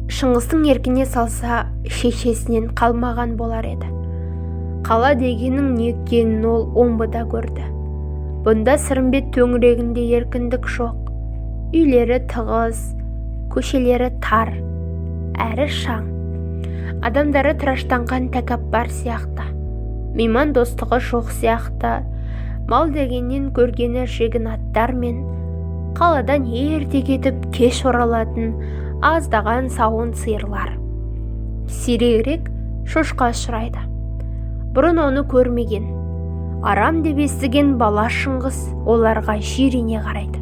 Шыңғыстың еркіне салса, шешесінен қалмаған болар еді. Қала дегеннің не екенін ол Омбыда көрді. Бұнда Сырымбет төңірегінде еркіндік жоқ. Үйлері тығыз, көшелері тар, әрі шаң. Адамдары тыраштанған тәкаппар сияқты. Мейман достығы жоқ сияқты. Мал дегеннен көргені жегін аттар мен қаладан ерте кетіп кеш оралатын аздаған сауын сиырлар. Сирегірек шошқа ұшырайды. Бұрын оны көрмеген, арам деп естіген бала Шыңғыс оларға жирене қарайды.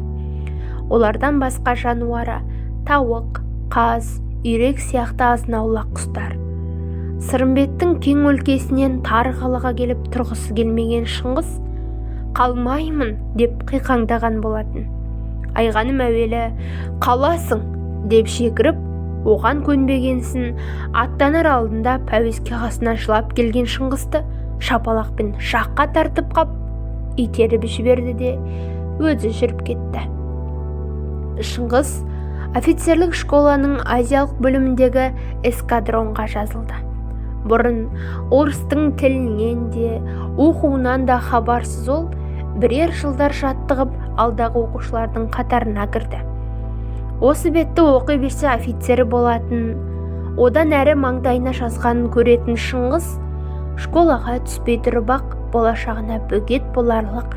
Олардан басқа жануары тауық, қаз, үйрек сияқты азын-аулақ құстар. Сырымбеттің кең өлкесінен тар қалаға келіп тұрғысы келмеген Шыңғыс қалмаймын деп қиқаңдаған болатын. Айғаным әуелі қаласың деп жекіріп, оған көнбегенсін аттанар алдында пәуеске қасына жылап келген Шыңғысты шапалақпен жаққа тартып қап, итеріп жіберді де өзі жүріп кетті. Шыңғыс офицерлік школаның азиялық бөліміндегі эскадронға жазылды. Бұрын орыстың тілінен де, оқуынан да хабарсыз ол бірер жылдар жаттығып, алдағы оқушылардың қатарына кірді. Осы бетті оқи берсе офицері болатын, одан әрі маңдайына жазғанын көретін Шыңғыс школаға түспей тұрып-ақ болашағына бөгет боларлық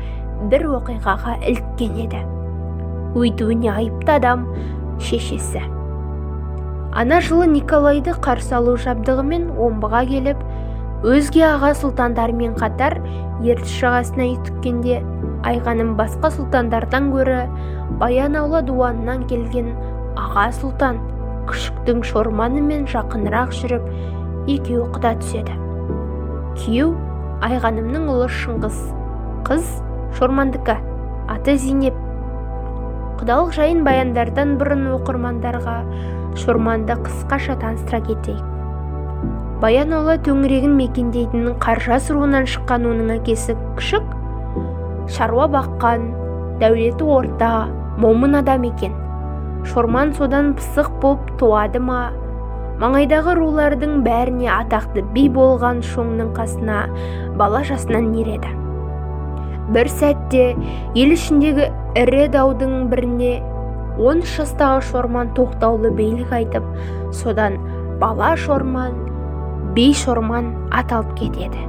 бір оқиғаға іліккен еді. Өйтуіне айыпты адам шешесі. Ана жылы Николайды қарсы алу жабдығымен Омбыға келіп, өзге аға сұлтандармен қатар Ертіс жағасына түккенде Айғаным басқа сұлтандардан гөрі Баянаула дуанынан келген аға сұлтан Күшіктің Шорманымен жақынырақ жүріп, екеуі құда түседі. Күйеу Айғанымның ұлы Шыңғыс, қыз Шормандікі, аты Зейнеп. Құдалық жайын баяндардан бұрын оқырмандарға Шорманды қысқаша таныстыра кетейік. Баянаула төңірегін мекендейтін Қаржас руынан шыққан оның әкесі Күшік шаруа баққан, дәулеті орта, момын адам екен. Шорман содан пысық боп туады ма, маңайдағы рулардың бәріне атақты би болған Шоңның қасына бала жасынан ереді. Бір сәтте ел ішіндегі ірі даудың біріне 13 жастағы Шорман тоқтаулы билік айтып, содан бала Шорман, би Шорман аталып кетеді.